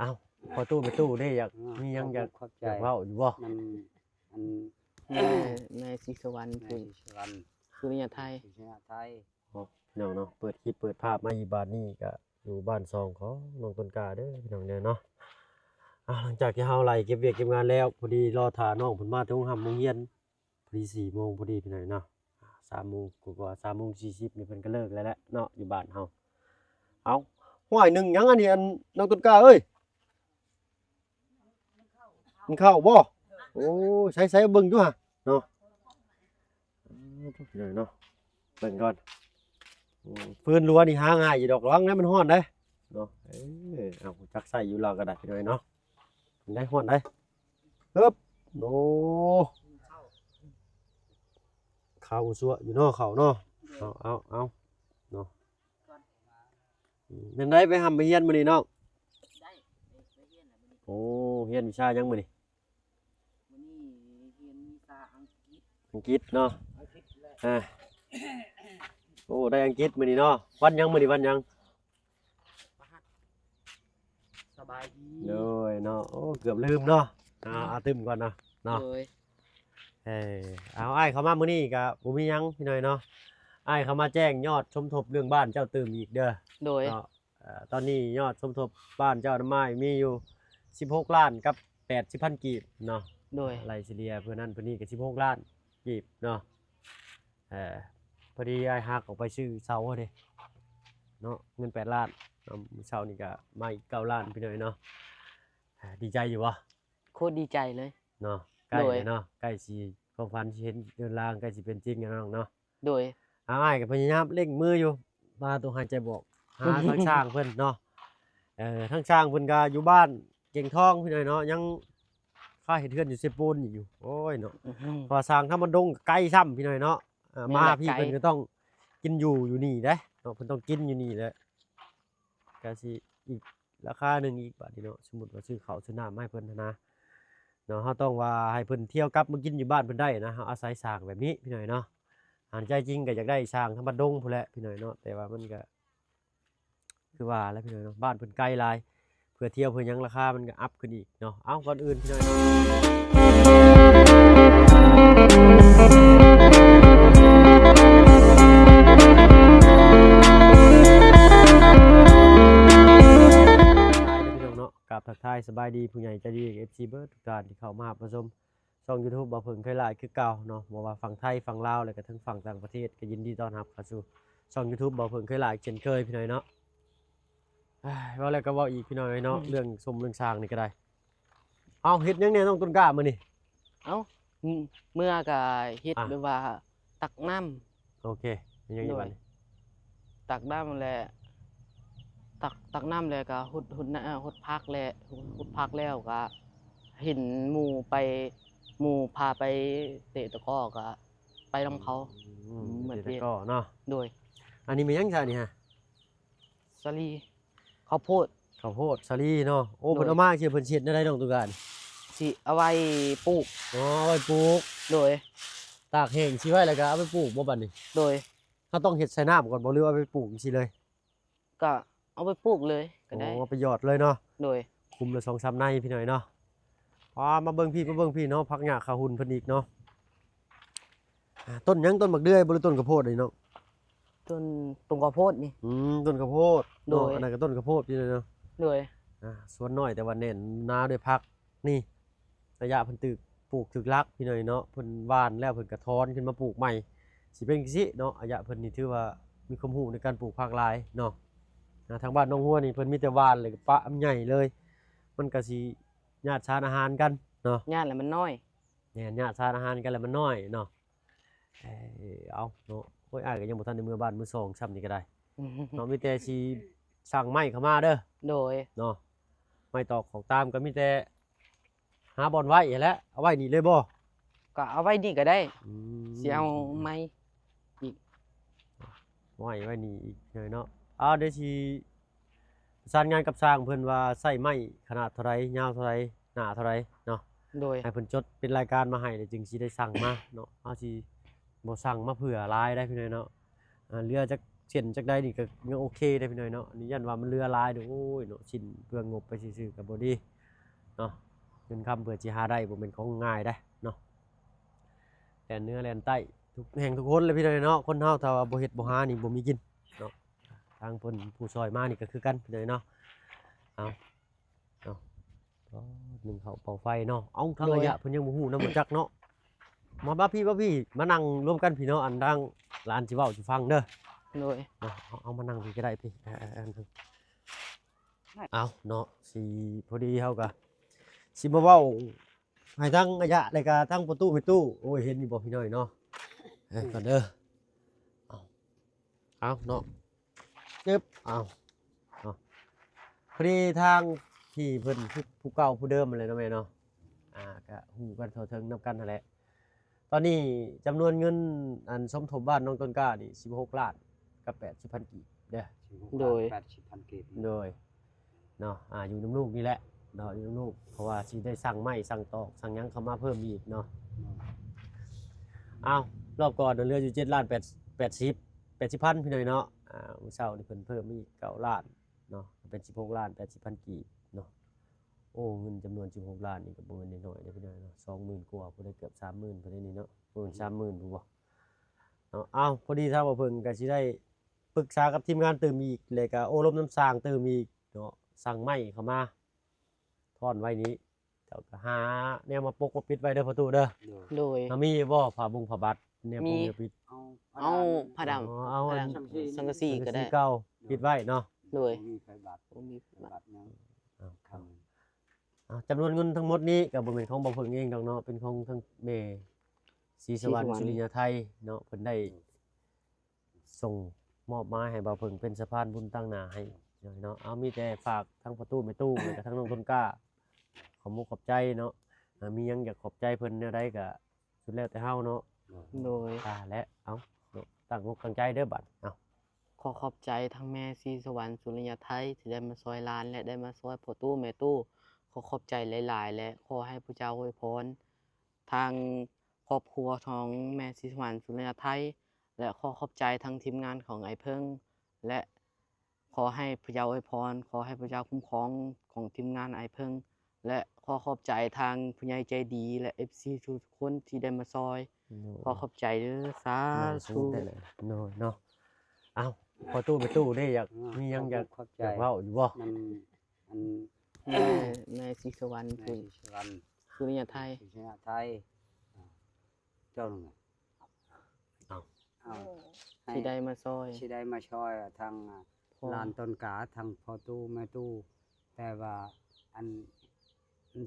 ອ້າວ ພໍ່ຕູ້ແມ່ຕູ້ເດ້ ຢາກ ອືມ ມີຫຍັງຢາກ ຂອບໃຈ ຢາກເວົ້າຢູ່ບໍ່? ມັນ ອັນ ແມ່ ແມ່ສີສະຫວັນ ແມ່ສີສະຫວັນ ສຸລິຍະໄທ ສຸລິຍະໄທ. ເນາະ ພີ່ນ້ອງເນາະ ເປີດຄລິບເປີດພາບມາຢູ່ບ້ານນີ້ ກະຢູ່ບ້ານຊ່ອງຂອງນ້ອງຕົ້ນກ້າເດີພີ່ນ້ອງເດີເນາະ. ອ່າ ຫຼັງຈາກທີ່ເຮົາໄລ່ເກັບວຽກເກັບງານແລ້ວ ພໍດີລໍຖ້ານ້ອງເພິ່ນມາແຕ່ໂຮງຮ່ຳໂຮງຮຽນ ພໍດີສີ່ໂມງພໍດີພີ່ນ້ອງເນາະ. ອ່າ ສາມໂມງກວ່າໆ ສາມໂມງສີ່ສິບນີ້ເພິ່ນກະເລີກແລ້ວແຫຼະເນາະ ຢູ່ບ້ານເຮົາ. ເອົ້າ ຫ້ວຍ ໜຶ້ງຫຍັງອັນນີ້ ອັນ ນ້ອງຕົ້ນກ້າເອີຍ? ກິນເຂົ້າບໍ່? ໂອ້ ໃສໆ ເບິ່ງດູຫາເນາະ. ເອີ ເບິ່ງກ່ອນ ອືມ ຟືນລົວນີ້ຫາງ່າຍຢູ່ດອກ ລະວັງເດີ ມັນຮ້ອນເດ້ເນາະ. ເອີ ເອົາ ຮູ້ຈັກໃຊ້ຢູ່ລາວກະໄດ້ພີ່ນ້ອງເນາະ. ໄດ້ ຮ້ອນໄດ໋ ເອີບ ໂອ້ ເຂົ້າຊົ່ວຢູ່ເນາະ ເຂົ້າເນາະ. ເອົາ ເອົາ ເອົາເນາະ. ແມ່ນໃດ ໄປຮ່ຳໄປຮຽນມື້ນີ້ນ້ອງ? ໄດ້ ໄປ ໄປຮຽນແລ້ວມື້ນີ້. ໂອ້ ຮຽນວິຊາຫຍັງມື້ນີ້? ມື້ນີ້ຮຽນວິຊາອັງກິດ. ອັງກິດເນາະ. ອັງກິດແຫຼະ. ອ່າ ໂອ້ ໄດ້ອັງກິດມື້ນີ້ເນາະ. ວັນຫຍັງມື້ນີ້ ວັນຫຍັງ? ສະບາຍດີ. ໂດຍເນາະ. ໂອ້ ເກືອບລືມເນາະ. ອ່າ ອືມ ອາຕື່ມກ່ອນເນາະ ເນາະ. ໂດຍ. ເອີ ເອົາ ອ້າຍເຂົ້າມາມື້ນີ້ກະບໍ່ມີຫຍັງພີ່ນ້ອງເນາະ. ອ້າຍເຂົ້າມາແຈ້ງຍອດສົມທົບເລື່ອງບ້ານເຈົ້າຕື່ມອີກເດີ. ໂດຍ. ເນາະ. ເອີ ຕອນນີ້ຍອດສົມທົບບ້ານເຈົ້ານຳມາມີຢູ່ສິບຫົກລ້ານກັບແປດສິບພັນກີບເນາະ. ໂດຍ. ໄລ່ສະເລ່ຍເພື່ອນັ້ນເພື່ອນີ້ກະສິບຫົກລ້ານກີບເນາະ. ເອີ ພໍດີອ້າຍຮັກອອກໄປຊື້ເສົາເດ້ເນາະ ເງິນແປດລ້ານເນາະ. ມື້ເຊົ້ານີ້ກະມາອີກເກົ້າລ້ານພີ່ນ້ອງເນາະ. ເອີ ດີໃຈຢູ່ບໍ່? ໂຄດດີໃຈເລີຍເນາະ. ໃກ້ແລ້ວເນາະ. ໂດຍ. ໃກ້ຊິ ຄວາມຝັນຊິເຫັນເຮືອນລາງ ໃກ້ຊິເປັນຈິງແລ້ວເນາະ. ໂດຍ. ອ້າຍກະພະຍາຍາມເລັ່ງມືຢູ່ ວ່າຕ້ອງໃຫ້ໃຈບອກ ຫາທາງຊ່າງເພິ່ນເນາະ. ເອີ ທາງຊ່າງເພິ່ນກະຢູ່ບ້ານເກັງທອງພີ່ນ້ອງເນາະ ຍັງຄາເຮັດເຮືອນຢູ່ເຊໂປນນີ້ຢູ່. ໂອ້ຍເນາະ. ອືມ ເພາະວ່າຊ່າງທຳບັນດົງກະໄກຊ້ຳພີ່ນ້ອງເນາະ. ເອີ ແມ່ນແຫຼະ ມາພີ່ ໄກ ເພິ່ນກະຕ້ອງກິນຢູ່ ຢູ່ນີ້ເດ້ເນາະ ເພິ່ນຕ້ອງກິນຢູ່ນີ້ແຫຼະ. ກະຊິອີກລາຄາໜຶ່ງອີກບາດນີ້ເນາະ. ສົມມຸດວ່າຊື້ເຂົ້າຊື້ນ້ຳມາໃຫ້ເພິ່ນຫັ້ນນະເນາະ ເຮົາຕ້ອງວ່າໃຫ້ເພິ່ນທ່ຽວກັບມາກິນຢູ່ບ້ານເພິ່ນໄດ້ນະ. ເຮົາອາໄສຊ່າງແບບນີ້ພີ່ນ້ອງເນາະ. ອັນໃຈຈິງກະຢາກໄດ້ຊ່າງທຳບັນດົງພຸ້ນແຫຼະພີ່ນ້ອງເນາະ ແຕ່ວ່າມັນກະຄືວ່າແຫຼະພີ່ນ້ອງເນາະ ບ້ານເພິ່ນໄກຫຼາຍ ເພື່ອທ່ຽວເພື່ອຫຍັງລາຄາມັນກະອັບຂຶ້ນອີກເນາະ. ເອົ້າ ກ່ອນອື່ນພີ່ນ້ອງເນາະ ກາບທັກທາຍສະບາຍດີຜູ້ໃຫຍ່ໃຈດີ ເອັຟຊີ ເບິດທຸກທ່ານທີ່ເຂົ້າມາຮັບມາຊົມຊ່ອງຢູທູບ ບ່າວເຜິ້ງເຄີຍຫຼາຍຄືເກົ່າເນາະ. ບໍ່ວ່າຝັ່ງໄທ ຝັ່ງລາວ ແລະກະທັງຝັ່ງຕ່າງປະເທດ ກະຍິນດີຕ້ອນຮັບເຂົ້າສູ່ຊ່ອງຢູທູບ ບ່າວເຜິ້ງເຄີຍຫຼາຍເຊັ່ນເຄີຍພີ່ນ້ອງເນາະ. ເອີຍ ເວົ້າແລ້ວກະເວົ້າອີກພີ່ນ້ອງເອີຍເນາະ. ອືມ ເລື່ອງສົມເລື່ອງຊ່າງນີ້ກະໄດ້. ເອົ້າ ເຮັດຫຍັງແດ່ນ້ອງຕົ້ນກ້າມື້ນີ້? ເອົ້າ ເມື່ອກະເຮັດ ອ່ະ ແບບວ່າຕັກນ້ຳ. ໂອເຄ ເຮັດຫຍັງອີກບາດນີ້? ໂດຍ. ຕັກນ້ຳແລ້ວ ຕັກ ຕັກນ້ຳແລ້ວກະຫົດ ຫົດ ຫົດຜັກແລ້ວ ຫົດຜັກແລ້ວກະເຫັນໝູ່ໄປ ໝູ່ພາໄປເຕະຕະກໍກະໄປນຳເຂົາ. ອືມ ອືມ ໄປເຕະຕະກໍເນາະ. ໂດຍ. ອັນນີ້ແມ່ນຫຍັງຊະນີ້ຮະ? ສາລີ ເຂົ້າໂພດ. ເຂົ້າໂພດ ສາລີເນາະ. ໂອ້ ໂດຍ. ເພິ່ນເອົາມາຈັ່ງຊີ້ ເພິ່ນຊິເຮັດແນວໃດນ້ອງຕຸກການ? ຊິເອົາໄວ້ປູກ. ອໍ ເອົາໄວ້ປູກ. ໂດຍ. ຕາກແຫ້ງຊິໄວ້ແລ້ວກະເອົາໄປປູກບໍ່ບາດນີ້? ໂດຍ. ເຮົາຕ້ອງເຮັດໃສ່ນ້ຳກ່ອນບໍ່ ຫຼືເອົາໄປປູກຈັ່ງຊີ້ເລີຍ? ກະເອົາໄປປູກເລີຍກະໄດ້. ອໍ ເອົາໄປຢອດເລີຍເນາະ. ໂດຍ. ຄຸມລະສອງສາມໄນພີ່ນ້ອງເນາະ. ອ່າ ມາເບິ່ງພີ້ ມາເບິ່ງພີ້ເນາະ ຜັກຫຍ້າຂາຫຸ່ນເພິ່ນອີກເນາະ. ອ່າ ຕົ້ນຫຍັງ? ຕົ້ນໝາກເດືອຍບໍ່ ຫຼືຕົ້ນເຂົ້າໂພດນີ້ນ້ອງ? ຕົ້ນ ຕົ້ນເຂົ້າໂພດນີ້. ອືມ ຕົ້ນເຂົ້າໂພດເນາະ. ໂດຍ. ອັນນັ້ນກະຕົ້ນເຂົ້າໂພດຢູ່ເນາະ. ໂດຍ. ອ່າ ສວນນ້ອຍແຕ່ວ່າແໜ້ນໜາດ້ວຍຜັກ. ນີ້ ໄລຍະເພິ່ນຖືກປູກຖືກຫຼັກພີ່ນ້ອງເນາະ. ເພິ່ນຫວ່ານແລ້ວເພິ່ນກະຖອນຂຶ້ນມາປູກໃໝ່ ຊິເປັນຈັ່ງຊີ້ເນາະ. ໄລຍະເພິ່ນນີ້ຖືວ່າມີຄວາມຮູ້ໃນການປູກຜັກຫຼາຍເນາະ. ອ່າ ທາງບ້ານໜອງຫົວນີ້ເພິ່ນມີແຕ່ຫວ່ານ ແລ້ວກະປະໃຫຍ່ເລີຍ ມັນກະຊິ ຍາດສານອາຫານກັນເນາະ. ຍາດແລ້ວມັນນ້ອຍ. ແມ່ນ ຍາດສານອາຫານກັນແລ້ວມັນນ້ອຍເນາະ. ເອີ ເອົາເນາະ. ໂອ້ຍ ອ້າຍກະຍັງບໍ່ທັນໄດ້ເມືອບ້ານເມືອຊ່ອງຊ້ຳນີ້ກະໄດ້ເນາະ. ມີແຕ່ຊິສັ່ງໄມ້ເຂົ້າມາເດີ. ໂດຍ. ເນາະ ໄມ້ຕອກຂອກຕາມກະມີແຕ່ຫາບ່ອນໄວ້ຫັ້ນແຫຼະ. ເອົາໄວ້ນີ້ເລີຍບໍ່? ກະເອົາໄວ້ນີ້ກະໄດ້. ອືມ ຊິເອົາໄມ້ ອີກ ໄວ້ ໄວ້ນີ້ອີກເນາະ. ເອົາ ດຽວຊິປະສານງານກັບຊ່າງເພິ່ນວ່າໃຊ້ໄມ້ຂະໜາດເທົ່າໃດ ຍາວເທົ່າໃດ ໜາເທົ່າໃດເນາະ. ໂດຍ. ໃຫ້ເພິ່ນຈົດເປັນລາຍການມາໃຫ້ ແລ້ວຈຶ່ງຊິໄດ້ສັ່ງມາເນາະ. ເຮົາຊິບໍ່ສັ່ງມາເຜື່ອຫຼາຍໄດ໋ພີ່ນ້ອງເນາະ. ອ່າ ເຫຼືອຈັກ ເສັ້ນຈັກໃດນີ້ກໍຍັງໂອເຄເດ້ພີ່ນ້ອງເນາະ. ອັນນີ້ຢ້ານວ່າມັນເຫຼືອຫຼາຍເດ້ ໂອ້ຍເນາະ ສິ້ນເປືອງງົບໄປຊື່ໆກໍບໍ່ດີເນາະ. ເງິນຄຳເພື່ອຊິຫາໄດ້ບໍ່ແມ່ນຂອງງ່າຍເດ້ເນາະ. ແລ່ນເໜືອແລ່ນໃຕ້ ທຸກແຫ່ງທຸກຄົນແຫຼະພີ່ນ້ອງເນາະ. ຄົນເຮົາຖ້າວ່າບໍ່ເຮັດບໍ່ຫານີ້ບໍ່ມີກິນເນາະ. ທາງເພິ່ນຜູ້ຊ່ອຍມານີ້ກໍຄືກັນພີ່ນ້ອງເນາະ. ເອົາ ເອົາ ໜຶ້ງເຂົ້າເປົ່າໄຟເນາະ. ເອົາ ທາງອາຍະເພິ່ນຍັງບໍ່ຮູ້ນຳບໍ່ຈັກເນາະ. ມາ ມາພີ່ ມາພີ່ ມານັ່ງລວມກັນພີ່ເນາະ. ອັນທາງຫຼານຊິເວົ້າສູ່ຟັງເດີ. ໂດຍ ເນາະ ເອົາ ເອົາມານັ່ງພີ້ກໍໄດ້ພີ່. ເອີ ເອີ ເອີ ເອົາເນາະ ຊິ ພໍດີເຮົາກໍຊິມາເວົ້າໃຫ້ທາງອາຍະ ແລ້ວກໍທາງປະຕູແມ່ຕູ້. ໂອ້ຍ ເຫັນຢູ່ບໍ່ພີ່ນ້ອງເນາະ? ເອີ ກ່ອນເດີ. ເອົາ ເອົາເນາະ ເອີບ ເອົາ ເອົາ ພໍດີທາງພີ່ເພິ່ນ ຜູ້ ຜູ້ເກົ່າຜູ້ເດີມຫັ້ນແຫຼະເນາະແມ່ເນາະ. ອ່າ ກະຮູ້ກັນທົ່ວເຖິງນຳກັນຫັ້ນແຫຼະ. ຕອນນີ້ຈຳນວນເງິນອັນສົມທົບບ້ານໜອງຕົ້ນກ້ານີ້ ສິບຫົກລ້ານກັບແປດສິບພັນກີບເດີ. ສິບຫົກລ້ານ ໂດຍ ແປດສິບພັນກີບ. ໂດຍ ເນາະ ອ່າ ຢູ່ນຳລູກນີ້ແຫຼະເນາະ ຢູ່ນຳລູກ ເພາະວ່າຊິໄດ້ສັ່ງໄມ້ ສັ່ງຕອກ ສັ່ງຫຍັງເຂົ້າມາເພີ່ມອີກເນາະ. ເອົາ ລອບກ່ອນເຫຼືອຢູ່ເຈັດລ້ານແປດ ແປດສິບ ແປດສິບພັນພີ່ນ້ອງເນາະ. ອ່າ ມື້ເຊົ້ານີ້ເພິ່ນເພີ່ມອີກເກົ້າລ້ານເນາະ ເປັນສິບຫົກລ້ານແປດສິບພັນກີບເນາະ. ໂອ້ ເງິນຈຳນວນສິບຫົກລ້ານນີ້ກໍບໍ່ແມ່ນນ້ອຍໆເດ້ພີ່ນ້ອງເນາະ. ສອງໝື່ນກວ່າພຸ້ນເດ້ ເກືອບສາມໝື່ນພຸ້ນເດ້ນີ້ເນາະ. ບໍ່ແມ່ນສາມໝື່ນພຸ້ນບໍ່ເນາະ. ເອົາ ພໍດີທາງບ່າວເຜິ້ງກໍຊິໄດ້ປຶກສາກັບທີມງານຕື່ມອີກ ແລ້ວກໍໂອ້ລົມນຳຊ່າງຕື່ມອີກເນາະ. ສັ່ງໄມ້ເຂົ້າມາ ທ້ອນໄວ້ນີ້ ເຈົ້າກໍຫາແນວມາປົກມາປິດໄວ້ເດີພໍ່ຕູ້ເດີ. ໂດຍ ໂດຍ ເຮົາມີບໍ່ຜ້າບົງຜ້າບັດ ແນວປົກ ມີ ແນວປິດ? ເອົາ ເອົາຜ້າດຳ ເອົາ ເອົາອັນ ສັງກະສີ ສັງກະສີກໍໄດ້ ເກົ່າ ໂດຍ ປິດໄວ້ເນາະ. ໂດຍ ບໍ່ມີໄຟບັດ ບໍ່ມີໄຟບັດ ໄຟບັດຫຍັງ ເອົາ ເອົາ ເອົາ ຈຳນວນເງິນທັງໝົດນີ້ກໍບໍ່ແມ່ນຂອງບ່າວເຜິ້ງເອງດອກເນາະ ເປັນຂອງທາງແມ່ສີສະຫວັນ ສີສະຫວັນ ສຸລິຍາໄທເນາະ. ເພິ່ນໄດ້ ໂດຍ ສົ່ງມອບໝາຍໃຫ້ບ່າວເຜິ້ງເປັນສະພານບຸນຕາງໜ້າໃຫ້ເນາະ. ເອົາ ມີແຕ່ຝາກທາງພໍ່ຕູ້ແມ່ຕູ້ ແລ້ວກໍທາງນ້ອງຕົ້ນກ້າ ຂອບມຸກຂອບໃຈເນາະ. ເອີ ມີຫຍັງຢາກຂອບໃຈເພິ່ນແນວໃດກໍສຸດແລ້ວແຕ່ເຮົາເນາະ. ໂດຍ ອ່າ ແລະ ເອົາເນາະ ຕັ້ງອົກຕັ້ງໃຈເດີບັດ. ເອົາ ຂໍຂອບໃຈທັງແມ່ສີສະຫວັນ ສຸລິຍາໄທ ທີ່ໄດ້ມາຊ່ອຍຫຼານ ແລະ ໄດ້ມາຊ່ອຍພໍ່ຕູ້ແມ່ຕູ້. ຂໍຂອບໃຈຫຼາຍໆ ແລະ ຂໍໃຫ້ພະເຈົ້າອວຍພອນ ທາງຄອບຄົວຂອງແມ່ສີສະຫວັນ ສຸລິຍາໄທ ແລະ ຂໍຂອບໃຈທາງທີມງານຂອງອ້າຍເຜິ້ງ ແລະ ຂໍໃຫ້ພະເຈົ້າອວຍພອນ ຂໍໃຫ້ພະເຈົ້າຄຸ້ມຄອງຂອງທີມງານອ້າຍເຜິ້ງ ແລະ ຂໍຂອບໃຈທາງຜູ້ໃຫຍ່ໃຈດີ ແລະ ເອັຟຊີທຸກຄົນທີ່ໄດ້ມາຊ່ອຍ. ໂດຍ ຂໍຂອບໃຈເດີ ສາທຸ. ໂດຍ ໂດຍເນາະ. ເອົ້າ ພໍ່ຕູ້ແມ່ຕູ້ເດ້ ຢາກ ອ່າ ມີຫຍັງຢາກ ຂອບໃຈ ຢາກເວົ້າຢູ່ບໍ່? ມັນ ອັນ ແມ່ ແມ່ສີສະຫວັນ ແມ່ສີສະຫວັນ ສຸລິຍາໄທ ສຸລິຍາໄທ ອ່າ ເຈົ້ານັ້ນແຫຼະ ເອົ້າ ເອົາ ໂອ້ ໃຫ້ ຊິໄດ້ມາຊ່ອຍ ຊິໄດ້ມາຊ່ອຍທາງ ອ່າ ພໍ່ ຫຼານຕົ້ນກາ ທາງພໍ່ຕູ້ແມ່ຕູ້ ແຕ່ວ່າ ອັນ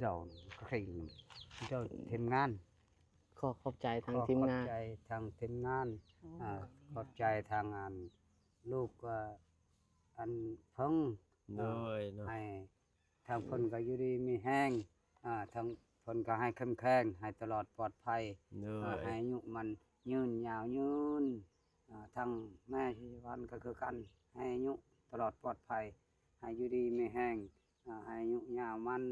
ເຈົ້າ ເຈົ້າທີມງານ ຂໍຂອບໃຈທາງທີມງານ ຂໍຂອບໃຈທາງທີມງານ ໂອ້ ອ່າ ໂດຍ ຂອບໃຈທາງ ອັນ ລູກ ອ່າ ອັນເຜິ້ງ ໂດຍເນາະ ໃຫ້ທາງເພິ່ນກໍຢູ່ດີມີແຮງ ອ່າ ທາງເພິ່ນກໍໃຫ້ເຂັ້ມແຂງ ໃຫ້ຕະຫຼອດປອດໄພ ໂດຍ ອ່າ ໃຫ້ອາຍຸໝັ້ນຍືນຍາວຍືນ ອ່າ ທາງແມ່ຊີວັນກໍຄືກັນ ໃຫ້ອາຍຸຕະຫຼອດປອດໄພ ໃຫ້ຢູ່ດີມີແຮງ ອ່າ ໃຫ້ອາຍຸຍາວໝັ້ນ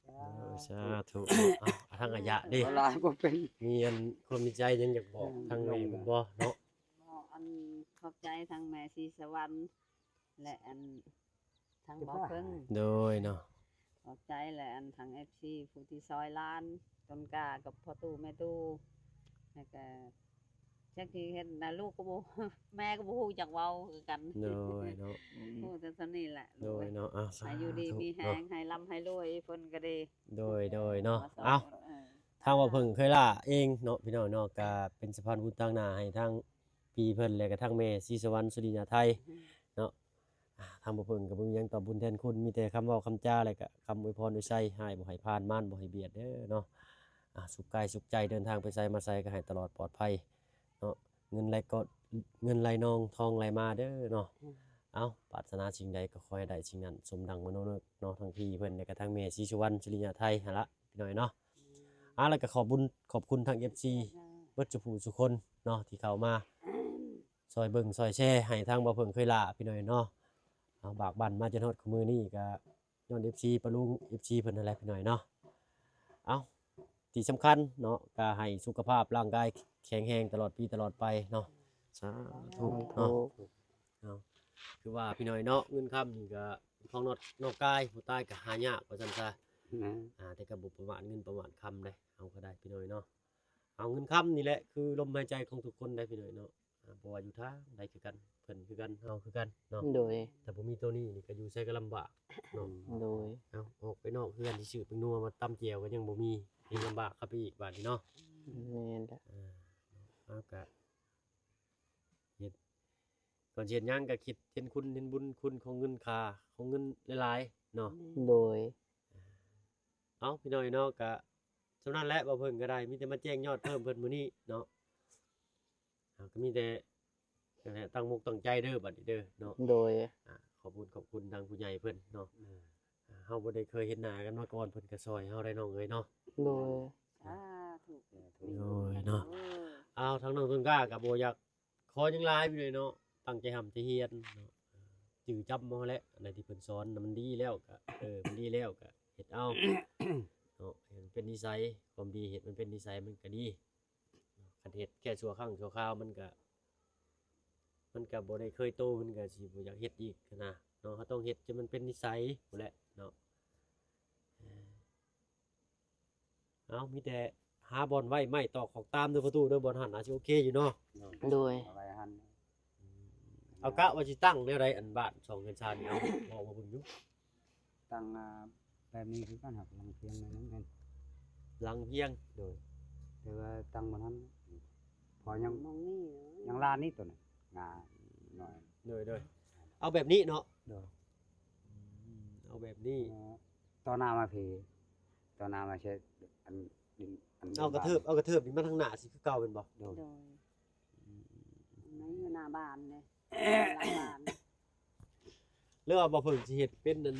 ເອີ ສາທຸ ເນາະ. ເອົ້າ ທາງອາຍະເດ້ ບໍ່ຫຼາຍບໍ່ເປັນ ມີອັນຄວາມໃນໃຈຫຍັງຢາກບອກ ເອີ ທາງແມ່ເພິ່ນບໍ່ເນາະ? ເວົ້າອັນຂອບໃຈທາງແມ່ສີສະຫວັນ ແລະ ອັນ ທາງບ່າວເຜິ້ງ ໂດຍເນາະ ຂອບໃຈ ແລະ ອັນທາງເອັຟຊີຜູ້ທີ່ຊ່ອຍຫຼານຕົ້ນກ້າກັບພໍ່ຕູ້ແມ່ຕູ້ ແລ້ວກະ ຈັກຊິເຮັດນະ ລູກກໍບໍ່ ແມ່ກໍບໍ່ຮູ້ຈັກເວົ້າຄືກັນ ໂດຍເນາະ ຮູ້ແຕ່ສ່ຳນີ້ແຫຼະ ໂດຍເນາະ ອ່າ ສາທຸ ໃຫ້ຢູ່ດີມີແຮງ ເນາະ ໃຫ້ລ່ຳໃຫ້ລວຍ ເພິ່ນກໍດີ ໂດຍ ໂດຍເນາະ ເອົາ ເອີ ທາງບ່າວເຜິ້ງເຄີຍຫຼ້າເອງເນາະ ພີ່ນ້ອງເນາະ ກໍເປັນສະພານບຸນຕາງໜ້າໃຫ້ທາງ ພີ່ເພິ່ນ ແລະກະທັງແມ່ສີສະຫວັນ ສຸລິຍາໄທ ອືມ ເນາະ ອ່າ ທາງບ່າວເຜິ້ງກະບໍ່ມີຫຍັງຕອບບຸນແທນຄຸນ ມີແຕ່ຄຳເວົ້າຄຳຈາ ແລະກະຄຳອວຍພອນອວຍໄຊ ຮ້າຍບໍ່ໃຫ້ຜ່ານ ມານບໍ່ໃຫ້ບຽດເດີເນາະ ອ່າ ສຸກກາຍສຸກໃຈ ເດີນທາງໄປໃສມາໃສກະໃຫ້ຕະຫຼອດປອດໄພເນາະ ເງິນໄຫຼກໍ ເງິນໄຫຼນອງ ທອງໄຫຼມາເດີເນາະ ອືມ ເອົ້າ ປາດຖະໜາສິ່ງໃດກໍຂໍໃຫ້ໄດ້ສິ່ງນັ້ນ ສົມດັ່ງມະໂນເນີກເນາະ ທັງພີ່ເພິ່ນ ແລະກະທັງແມ່ສີສະຫວັນ ສຸລິຍາໄທຫັ້ນລະ ພີ່ນ້ອງເນາະ ອືມ ອ່າ ແລ້ວກໍຂອບບຸນຂອບຄຸນທາງເອັຟຊີ ເບິດສູ່ຜູ້ສູ່ຄົນເນາະ ທີ່ເຂົ້າມາຊ່ອຍເບິ່ງຊ່ອຍແຊໃຫ້ທາງບ່າວເຜິ້ງເຄີຍຫຼ້າ ພີ່ນ້ອງເນາະ ເອົາ ບາກບັ້ນມາຈົນຮອດຄູ່ມື້ນີ້ກໍຍ້ອນເອັຟຊີ ປະລຸງເອັຟຊີເພິ່ນຫັ້ນແຫຼະ ພີ່ນ້ອງເນາະ ເອົາ ທີ່ສຳຄັນເນາະ ກໍໃຫ້ສຸຂະພາບຮ່າງກາຍແຂງແຮງຕະຫຼອດປີຕະຫຼອດໄປເນາະ ສາທຸເນາະ ສາທຸ. ເນາະ ຄືວ່າພີ່ນ້ອງເນາະ ເງິນຄຳນີ້ກໍຂອງນອກ ນອກກາຍ ຜູ້ຕາຍກໍຫາຍາກວ່າຊັ້ນຊະ. ແມ່ນ. ອ່າ ແຕ່ກໍບໍ່ປະມາດເງິນປະມາດຄຳເດ້ ເຮົາກໍໄດ້ພີ່ນ້ອງເນາະ. ເອົາ ເງິນຄຳນີ້ແຫຼະຄືລົມຫາຍໃຈຂອງທຸກຄົນໄດ໋ພີ່ນ້ອງເນາະ. ອ່າ ບໍ່ວ່າຢູ່ທາງໃດຄືກັນ ເພິ່ນຄືກັນ ເຮົາຄືກັນເນາະ. ໂດຍ. ຖ້າບໍ່ມີໂຕນີ້ນີ້ກໍຢູ່ໃສກໍລຳບາກເນາະ. ໂດຍ. ເອົາ ອອກໄປນອກເຮືອນຊິຊື້ແປ້ງນົວມາຕຳແຈ່ວກໍຍັງບໍ່ມີ ຍິ່ງລຳບາກເຂົ້າໄປອີກບາດນີ້ເນາະ. ແມ່ນແຫຼະ. ອ່າ ເຮົາກໍເຮັດ ກ່ອນຊິເຮັດຫຍັງກໍຄິດເຫັນຄຸນເຫັນບຸນຄຸນຂອງເງິນຄ່າຂອງເງິນຫຼາຍໆເນາະ. ໂດຍ. ເອົາ ພີ່ນ້ອງເນາະ ກະສ່ຳນັ້ນແຫຼະ ບໍ່ເພິ່ງກໍໄດ້ ມີແຕ່ມາແຈ້ງຍອດເພີ່ມເພິ່ນມື້ນີ້ເນາະ. ເຮົາກໍມີແຕ່ນັ້ນແຫຼະ ຕັ້ງອົກຕັ້ງໃຈເດີ ບັດນີ້ເດີເນາະ. ໂດຍ. ອ່າ ຂອບຄຸນ ຂອບຄຸນທາງຜູ້ໃຫຍ່ເພິ່ນເນາະ. ເຮົາບໍ່ໄດ້ເຄີຍເຫັນໜ້າກັນມາກ່ອນ ເພິ່ນກໍຊ່ອຍເຮົາໄດ້ ນ້ອງເອີຍເນາະ. ໂດຍ. ສາທຸ. ໂດຍເນາະ. ເອົາ ທາງນ້ອງຕົ້ນກ້າກໍບໍ່ຢາກ ຂໍຫຍັງຫຼາຍພີ່ນ້ອງເນາະ ຕັ້ງໃຈຮ່ຳໃຈຮຽນເນາະ ຈື່ຈຳເອົາແຫຼະ ອັນໃດທີ່ເພິ່ນສອນນະ ມັນດີແລ້ວກະ ເອີ ມັນດີແລ້ວກະເຮັດເອົາເນາະ ໃຫ້ມັນເປັນນິໄສ ຄວາມດີເຮັດມັນເປັນນິໄສມັນກະດີເນາະ. ຄັນເຮັດແຄ່ຊົ່ວຄັ້ງຊົ່ວຄາວມັນກະ ມັນກະບໍ່ໄດ້ເຄີຍໂຕ ມັນກະຊິບໍ່ຢາກເຮັດອີກຫັ້ນນະເນາະ. ເຮົາຕ້ອງເຮັດຈົນມັນເປັນນິໄສພຸ້ນແຫຼະເນາະ. ເອົາ ມີແຕ່ຫາບ່ອນໄວ້ໄມ້ຕອກຂອກຕາມເດີພໍ່ຕູ້ເດີ ບ່ອນຫັ້ນອາດຊິໂອເຄຢູ່ເນາະ. ໂດຍ. ເອົາໄວ້ຫັ້ນ ເອົາກະວ່າຊິຕັ້ງແນວໃດ ອັນບ້ານຊ່ອງເຮືອນຊານນີ້ ເອົາ ເວົ້າມາເບິ່ງດູ. ຕັ້ງ ອ່າ ແບບນີ້ຄືກັນ ຫາກຫຼັງພຽງໜ້ອຍໜຶ່ງ ຫຼັງພຽງ. ໂດຍ. ແຕ່ວ່າຕັ້ງບໍ່ທັນ ເພາະຍັງ ຍັງລານນີ້ໂຕນັ້ນ ງາໜ້ອຍ. ໂດຍ ໂດຍ. ເອົາແບບນີ້ເນາະ. ໂດຍ. ອືມ ເອົາແບບນີ້ ເອີ ຕໍ່ໜ້າມາພີ້ ຕໍ່ໜ້າມາເຮັດອັນ ດິນ ອັນ ເອົາກະເທີບ ເອົາກະເທີບນີ້ມາທາງໜ້າຊິຄືເກົ່າແມ່ນບໍ່? ໂດຍ. ໂດຍ. ອືມ ໃນຢູ່ໜ້າບ້ານເດ້ ຫຼັງບ້ານ ຫຼືວ່າບໍ່ເພິ່ງຊິເຮັດເປັນອັນ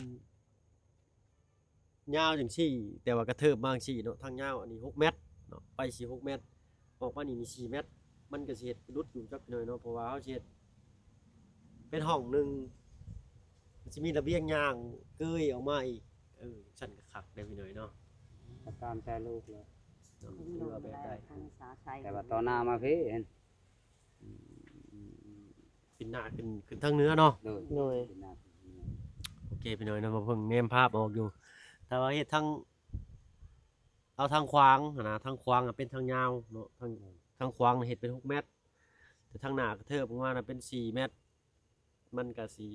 ຍາວຈັ່ງຊີ້ ແຕ່ວ່າກະເທີບມາຈັ່ງຊີ້ເນາະ ທາງຍາວອັນນີ້ຫົກແມັດເນາະ ໄປຊິຫົກແມັດ ອອກມານີ້ມີສີ່ແມັດ ມັນກະຊິເຮັດຫຼຸດຢູ່ຈັກໜ້ອຍເນາະ ເພາະວ່າເຮົາຊິເຮັດເປັນຫ້ອງໜຶ່ງ ມັນຊິມີລະບຽງຍ່າງເກີຍອອກມາອີກ ເອີ ຊັ້ນກະຄັກເດ້ພີ່ນ້ອງເນາະ. ກະຕາມໃຈລູກແຫຼະ ເນາະ ຄືວ່າແບບໃດ ແຕ່ວ່າຕໍ່ໜ້າມາພີ້ ເຫັນ ອືມ ເປັນໜ້າຂຶ້ນ ຂຶ້ນທາງເໜືອເນາະ. ໂດຍ. ໂດຍ. ໂອເຄພີ່ນ້ອງເນາະ ເບິ່ງແນມພາບອອກຢູ່ ແຕ່ວ່າເຮັດທາງ ເອົາທາງຂວາງຫັ້ນນະ ທາງຂວາງເປັນທາງຍາວເນາະ ທາງ ທາງຂວາງເຮັດເປັນຫົກແມັດ ແຕ່ທາງໜ້າກະເທີບອອກມານະເປັນສີ່ແມັດ ມັນກະຊິ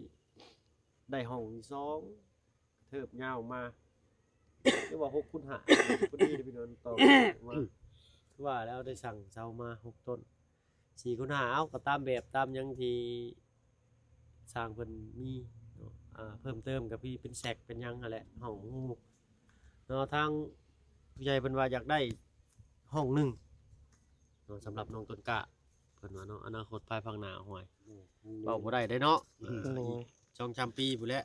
ໄດ້ຫ້ອງທີສອງ ກະເທີບຍາວອອກມາ ຫຼືວ່າຫົກຄູນຫ້າ ພໍດີເດ້ພີ່ນ້ອງ ຕໍ່ອອກມາ ຄືວ່າແລ້ວໄດ້ສັ່ງເສົາມາຫົກຕົ້ນ ສີ່ຄູນຫ້າ ເອົາ ກໍຕາມແບບຕາມຫຍັງທີ່ຊ່າງເພິ່ນມີເນາະ ອ່າ ເພີ່ມເຕີມກໍມີເປັນແຊັກເປັນຫຍັງຫັ້ນແຫຼະ ຫ້ອງຮູເນາະ. ທາງຜູ້ໃຫຍ່ເພິ່ນວ່າຢາກໄດ້ຫ້ອງໜຶ່ງເນາະ ສຳລັບນ້ອງຕົ້ນກ້າ ເພິ່ນວ່າເນາະ ອະນາຄົດພາຍພາກໜ້າ ໂອ້ຍ ເວົ້າບໍ່ໄດ້ເດ້ເນາະ ເອີ ໂດຍ ອີກສອງສາມປີພຸ້ນແຫຼະ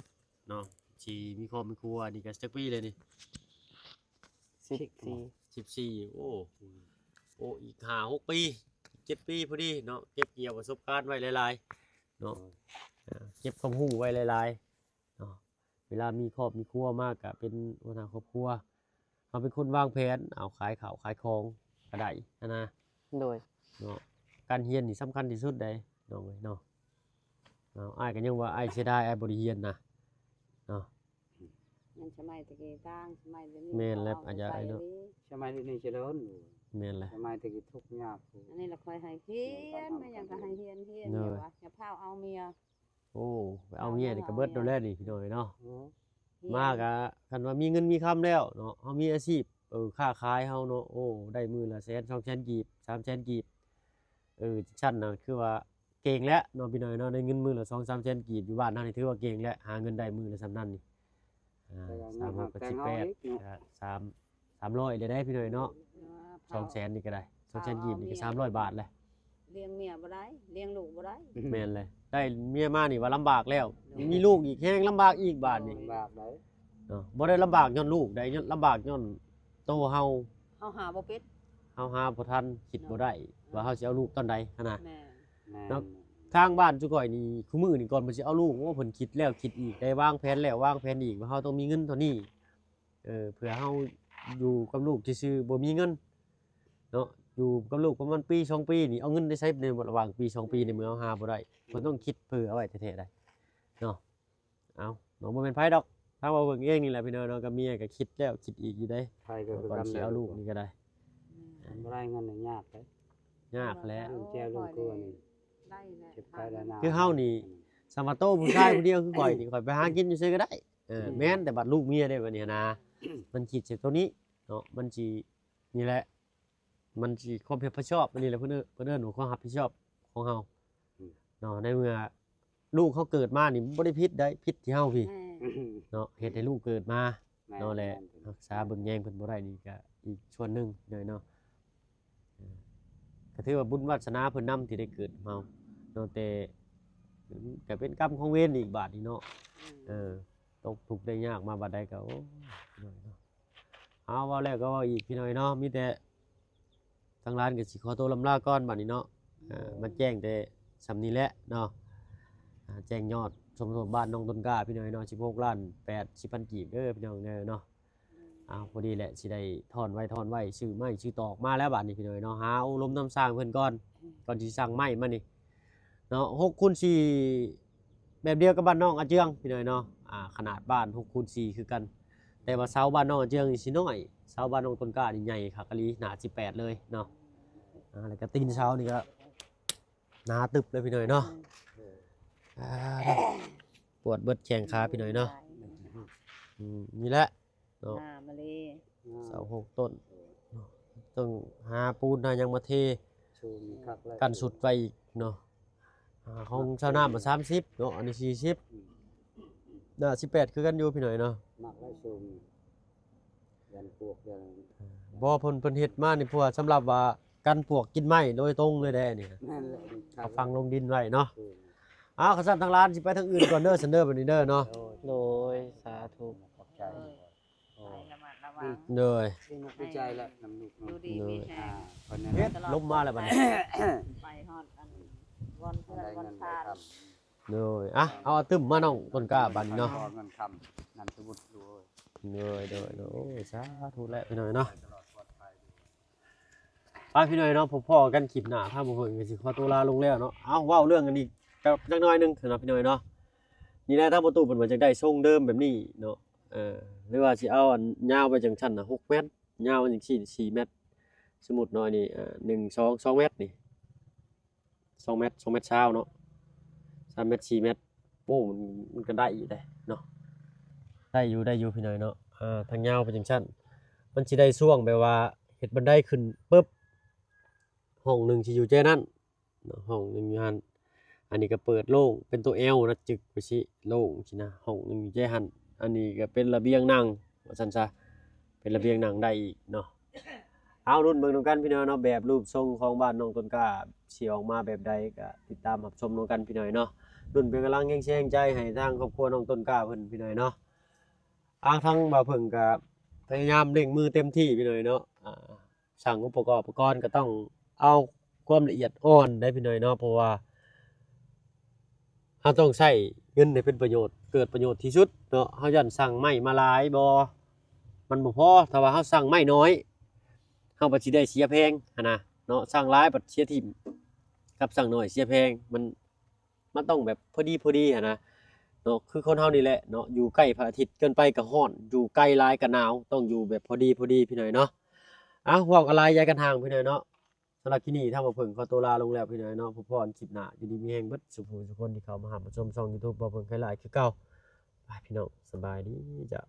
ເນາະ ຊິມີຄອບມີຄົວ ນີ້ກໍຈັກປີແລ້ວນີ້? ສິບສີ່ ສິບສີ່ ໂອ້ ໂອ້ ອີກຫ້າຫົກປີ ເຈັດປີພໍດີເນາະ ເກັບກ່ຽວປະສົບການໄວ້ຫຼາຍໆເນາະ ເກັບຄວາມຮູ້ໄວ້ຫຼາຍໆເນາະ ເວລາມີຄອບມີຄົວມາກະເປັນຫົວໜ້າຄອບຄົວ ເຮົາເປັນຄົນວາງແຜນ ເອົາ ຂາຍເຂົ້າຂາຍຂອງກະໄດ້ຫັ້ນນະ. ໂດຍ ເນາະ ການຮຽນນີ້ສຳຄັນທີ່ສຸດໃດ໋ ນ້ອງເອີຍເນາະ. ເອົາ ອ້າຍກໍຍັງວ່າອ້າຍເສຍດາຍ ອ້າຍບໍ່ໄດ້ຮຽນນະເນາະ. ແມ່ນ ສະໄໝຕະກີ້ຕ່າງ ສະໄໝດຽວນີ້ ແມ່ນແລ້ວ ອາຈານເນາະ ສະໄໝດຽວນີ້ຈະເລີນ. ແມ່ນແຫຼະ ສະໄໝຕະກີ້ທຸກຍາກ. ອັນນີ້ລະຂ້ອຍໃຫ້ຮຽນ ແມ່ນຫຍັງກໍໃຫ້ຮຽນ ຮຽນ ໂດຍ ຢູ່ວ່າ ຢ່າພ້າວເອົາເມຍ. ໂອ້ ໄປເອົາເມຍນີ້ກໍເບິດໂດນແລ້ວນີ້ ພີ່ນ້ອງເອີຍເນາະ. ໂອ້ ມາກະຄັນວ່າມີເງິນມີຄຳແລ້ວເນາະ ເຮົາມີອາຊີບ ເອີ ຄ້າຂາຍເຮົາເນາະ ໂອ້ ໄດ້ມື້ລະແສນສອງແສນກີບ ສາມແສນກີບ ເອີ ຈັ່ງຊັ້ນນະ ຄືວ່າເກັ່ງແລ້ວເນາະ ພີ່ນ້ອງເນາະ. ໄດ້ເງິນມື້ລະສອງສາມແສນກີບ ຢູ່ບ້ານເຮົານີ້ຖືວ່າເກັ່ງແລ້ວ ຫາເງິນໄດ້ມື້ລະສ່ຳນັ້ນນີ້ ອ່າ ສາມຮ້ອຍແປດສິບແປດ ສາມ ສາມຮ້ອຍເລີຍເດ້ ພີ່ນ້ອງເນາະ. ສອງແສນນີ້ກໍໄດ້ ສອງແສນກີບນີ້ກໍສາມຮ້ອຍບາດແຫຼະ. ລ້ຽງເມຍບໍ່ໄດ້ ລ້ຽງລູກບໍ່ໄດ້. ແມ່ນແຫຼະ ໄດ້ເມຍມານີ້ວ່າລຳບາກແລ້ວ ມີລູກອີກແຮງລຳບາກອີກບາດນີ້ ລຳບາກໄດ໋ເນາະ. ບໍ່ໄດ້ລຳບາກຍ້ອນລູກໃດ໋ ຍ້ອນລຳບາກຍ້ອນໂຕເຮົາ ເຮົາຫາບໍ່ເປັນ ເຮົາຫາບໍ່ທັນ ຄິດບໍ່ໄດ້ວ່າເຮົາຊິເອົາລູກຕອນໃດຫັ້ນນະ. ແມ່ນ ເນາະ ທາງບ້ານຈຸຂ້ອຍນີ້ ຄູ່ມື້ນີ້ ກ່ອນເພິ່ນຊິເອົາລູກ ໂອ້ ເພິ່ນຄິດແລ້ວຄິດອີກ ໄດ້ວາງແຜນແລ້ວວາງແຜນອີກ ວ່າເຮົາຕ້ອງມີເງິນເທົ່ານີ້ ເອີ ເພື່ອເຮົາຢູ່ກັບລູກຊື່ໆ ບໍ່ມີເງິນເນາະ. ຢູ່ກັບລູກປະມານປີສອງປີນີ້ ເອົາເງິນໄດ້ໃສໃນລະຫວ່າງປີສອງປີນີ້ ເມື່ອເຮົາຫາບໍ່ໄດ້? ເພິ່ນຕ້ອງຄິດເຜື່ອໄວ້ແທ້ໆໄດ໋ເນາະ. ເອົາເນາະ ບໍ່ແມ່ນໃຜດອກ ທາງເວົ້າເບິ່ງເອງນີ້ແຫຼະພີ່ນ້ອງເນາະ ກັບເມຍກໍຄິດແລ້ວຄິດອີກຢູ່ເດ້ ໃຜກໍຄືກັນ ກ່ອນຊິເອົາລູກນີ້ກໍໄດ້ ອືມ ມັນບໍ່ໄດ້ເງິນນີ້ຍາກເດ້ ຍາກແຫຼະ ເລື່ອງແຈວເລື່ອງຄົວນີ້ ໄດ້ແຫຼະ ເຈັບໄຂ້ໄດ້ນາ ຄືເຮົານີ້ ອືມ ສຳວ່າໂຕຜູ້ຊາຍຜູ້ດຽວຄືຂ້ອຍນີ້ ຂ້ອຍໄປຫາກິນຢູ່ໃສກໍໄດ້ ເອີ ອືມ ແມ່ນ ແຕ່ບັດລູກເມຍເດ້ບັດນີ້ຫັ້ນນາ ມັນຄິດໃສ່ໂຕນີ້ເນາະ ມັນຊິ ນີ້ແຫຼະ ມັນຊິຄວາມຮັບຜິດຊອບ ອັນນີ້ແຫຼະເພິ່ນເອີ້ນ ເພິ່ນເອີ້ນວ່າຄວາມຮັບຜິດຊອບຂອງເຮົາ ອືມ ເນາະ ໃນເມື່ອລູກເຮົາເກີດມານີ້ບໍ່ໄດ້ຜິດໃດ໋ ຜິດທີ່ເຮົາພີ້ ແມ່ນ ເນາະ ເຮັດໃຫ້ລູກເກີດມາ ແມ່ນ ເນາະ ແລະ ແມ່ນ ຮັກສາເບິ່ງແຍງເພິ່ນບໍ່ໄດ້ນີ້ກະອີກສ່ວນໜຶ່ງເນາະ ເອີ ກະຖືວ່າບຸນວາສະໜາເພິ່ນນຳທີ່ໄດ້ເກີດເຮົາເນາະ ແຕ່ ອືມ ກະເປັນກຳຂອງເວນອີກບາດນີ້ເນາະ ອືມ ເອີ ຕົກທຸກໄດ້ຍາກມາບາດໃດກໍ ໂອ້ຍ ເນາະ ເອົາ ເວົ້າແລ້ວກໍເວົ້າອີກ ພີ່ນ້ອງເນາະ ມີແຕ່ທາງຮ້ານກໍຊິຂໍໂຕລຳລາກ່ອນບາດນີ້ເນາະ ເອີ ມາແຈ້ງແຕ່ສ່ຳນີ້ແຫຼະເນາະ ອາ ແຈ້ງຍອດສົມທົບບ້ານນ້ອງຕົ້ນກ້າ ພີ່ນ້ອງເນາະ ສິບຫົກລ້ານແປດສິບພັນກີບເດີ ພີ່ນ້ອງເດີເນາະ. ອ້າວ ພໍດີແຫຼະ ຊິໄດ້ທ້ອນໄວ້ ທ້ອນໄວ້ ຊື້ໄມ້ຊື້ຕອກມາແລ້ວບາດນີ້ ພີ່ນ້ອງເນາະ ຫາອົບຮົມນຳຊ່າງເພິ່ນກ່ອນ ກ່ອນຊິສັ່ງໄມ້ມານີ້ເນາະ ຫົກຄູນສີ່ ແບບດຽວກັບບ້ານນ້ອງອາເຈືອງ ພີ່ນ້ອງເນາະ ອ່າ ຂະໜາດບ້ານຫົກຄູນສີ່ຄືກັນ ແຕ່ວ່າເສົາບ້ານນ້ອງອາເຈືອງນີ້ຊິນ້ອຍ ເສົາບ້ານນ້ອງຕົ້ນກ້ານີ້ໃຫຍ່ຄັກອີ່ຫຼີ ໜ້າສິບແປດເລີຍເນາະ ອ່າ ແລ້ວກໍຕີນເສົານີ້ກໍໜາຕຶບເລີຍ ພີ່ນ້ອງເນາະ ອືມ ອ່າ ປວດເບິດແຂ້ງຂາ ພີ່ນ້ອງເນາະ ອືມ ນີ້ແຫຼະ ເນາະ ອ່າ ມາເລ ເສົາຫົກຕົ້ນເນາະ ຕ້ອງຫາປູນຫາຫຍັງມາເທ ສູງຄັກແລ້ວ ກັນສຸດໄວ້ອີກເນາະ ອ່າ ຂອງຊາວນາມກໍສາມສິບເນາະ ອັນນີ້ສີ່ສິບ ອືມ ໜ້າສິບແປດຄືກັນຢູ່ ພີ່ນ້ອງເນາະ ມັກໄດ້ສູງ ຢ້ານປວກ ຢ້ານ ອ່າ ບໍ່ ເພິ່ນ ເພິ່ນເຮັດມານີ້ ເພື່ອສຳລັບວ່າກັນປວກກິນໄມ້ໂດຍຕົງເລີຍເດ້ນີ້ ແມ່ນແຫຼະ ເອົາຝັງລົງດິນໄວ້ເນາະ ອືມ ອ້າວ ຄັນຊັ້ນທາງຫຼານຊິໄປທາງອື່ນກ່ອນເດີ ຊັ້ນເດີ ບັດນີ້ເດີເນາະ ໂດຍ ສາທຸ ຂອບໃຈ ໄປລະມັດລະວັງ ໂດຍ ດີອົກດີໃຈແຫຼະນຳລູກເນາະ ຢູ່ດີມີແຮງ ເຮັດລົມມາແລ້ວບັດນີ້ ໄປຮອດອັນ ບ່ອນເພື່ອນບ່ອນທ່ານ ໂດຍ ອ່ະ ເອົາຕື່ມມານ້ອງຕົ້ນກ້າບັດນີ້ເນາະ ເງິນຄຳ ນຳສະບຸດ ໂດຍ ໂດຍ ໂດຍ ໂດຍ ໂອ້ຍ ສາທຸແຫຼະ ພີ່ນ້ອງເນາະ. ໄປ ພີ່ນ້ອງເນາະ ພໍ້ກັນຄລິບໜ້າ ທາງບໍ່ເພິ່ງກໍຊິຂໍຕົວລາລົງແລ້ວເນາະ. ເອົາ ເວົ້າເລື່ອງອັນນີ້ຈັກໜ້ອຍໜຶ່ງເນາະ ພີ່ນ້ອງເນາະ. ນີ້ແຫຼະ ທາງປະຕູເພິ່ນວ່າຢາກໄດ້ຊົງເດີມແບບນີ້ເນາະ ເອີ ຫຼືວ່າຊິເອົາອັນຍາວໄປຈັ່ງຊັ້ນນະ ຫົກແມັດ ຍາວໄປຈັ່ງຊີ້ ສີ່ແມັດ ສົມມຸດເນາະ ອັນນີ້ ເອີ ໜຶ່ງ ສອງ ສອງແມັດນີ້ ສອງແມັດ ສອງແມັດຊາວເນາະ ສາມແມັດ ສີ່ແມັດ ໂອ້ ມັນ ມັນກໍໄດ້ຢູ່ເດ້ເນາະ ໄດ້ຢູ່ ໄດ້ຢູ່ ພີ່ນ້ອງເນາະ. ເອີ ທາງຍາວໄປຈັ່ງຊັ້ນ ມັນຊິໄດ້ຊ່ວງແບບວ່າເຮັດບັນໄດຂຶ້ນປຶບ ຫ້ອງໜຶ່ງຊິຢູ່ແຈນັ້ນເນາະ ຫ້ອງໜຶ່ງຢູ່ຫັ້ນ ອັນນີ້ກໍເປີດໂລ່ງເປັນຕົວແອວນະ ຈຶກໄປຊິໂລ່ງຊີ້ນະ ຫ້ອງໜຶ່ງຢູ່ແຈຫັ້ນ ອັນນີ້ກໍເປັນລະບຽງນັ່ງວ່າຊັ້ນຊະ ເປັນລະບຽງນັ່ງໄດ້ອີກເນາະ. ເອົາ ລຸ້ນເບິ່ງນຳກັນ ພີ່ນ້ອງເນາະ ແບບຮູບຊົງຂອງບ້ານນ້ອງຕົ້ນກ້າຊິອອກມາແບບໃດ ກໍຕິດຕາມຮັບຊົມນຳກັນ ພີ່ນ້ອງເນາະ. ລຸ້ນເປັນກຳລັງແຮງແຮງໃຈໃຫ້ທາງຄອບຄົວນ້ອງຕົ້ນກ້າເພິ່ນ ພີ່ນ້ອງເນາະ. ອ່າ ທາງບ່າວເຜິ້ງກໍພະຍາຍາມເລັ່ງມືເຕັມທີ່ ພີ່ນ້ອງເນາະ. ອ່າ ຊ່າງອຸປະກອນ ອຸປະກອນກໍຕ້ອງເອົາຄວາມລະອຽດອ່ອນໄດ໋ ພີ່ນ້ອງເນາະ ເພາະວ່າ ເຮົາຕ້ອງໃຊ້ເງິນໃຫ້ເປັນປະໂຫຍດ ເກີດປະໂຫຍດທີ່ສຸດເນາະ. ເຮົາຢ້ານສັ່ງໄມ້ມາຫຼາຍບໍ່ ມັນບໍ່ພໍ ຖ້າວ່າເຮົາສັ່ງໄມ້ໜ້ອຍ ເຮົາບັດຊິໄດ້ເສຍແພງຫັ້ນນະເນາະ ສັ່ງຫຼາຍບັດເສຍຖິ້ມ ກັບສັ່ງໜ້ອຍເສຍແພງ ມັນ ມັນຕ້ອງແບບພໍດີໆຫັ້ນນະເນາະ. ຄືຄົນເຮົານີ້ແຫຼະເນາະ ຢູ່ໃກ້ພະອາທິດເກີນໄປກໍຮ້ອນ ຢູ່ໄກຫຼາຍກໍໜາວ ຕ້ອງຢູ່ແບບພໍດີໆ ພີ່ນ້ອງເນາະ. ເອົ້າ ເວົ້າກັນຫຼາຍຢາຍກັນຫ່າງ ພີ່ນ້ອງເນາະ. ສຳລັບຄລິບນີ້ ທາງບ່າວເຜິ້ງຂໍຕົວລາລົງແລ້ວ ພີ່ນ້ອງເນາະ. ພົບພໍ້ກັນຄລິບໜ້າ ຢູ່ດີມີແຮງເບິດສູ່ຜູ້ສູ່ຄົນທີ່ເຂົ້າມາຮັບມາຊົມຊ່ອງ YouTube ບ່າວເຜິ້ງໄຄຫຼ້າຍຄືເກົ່າ. ບາຍ ພີ່ນ້ອງ ສະບາຍດີເຈົ້າ.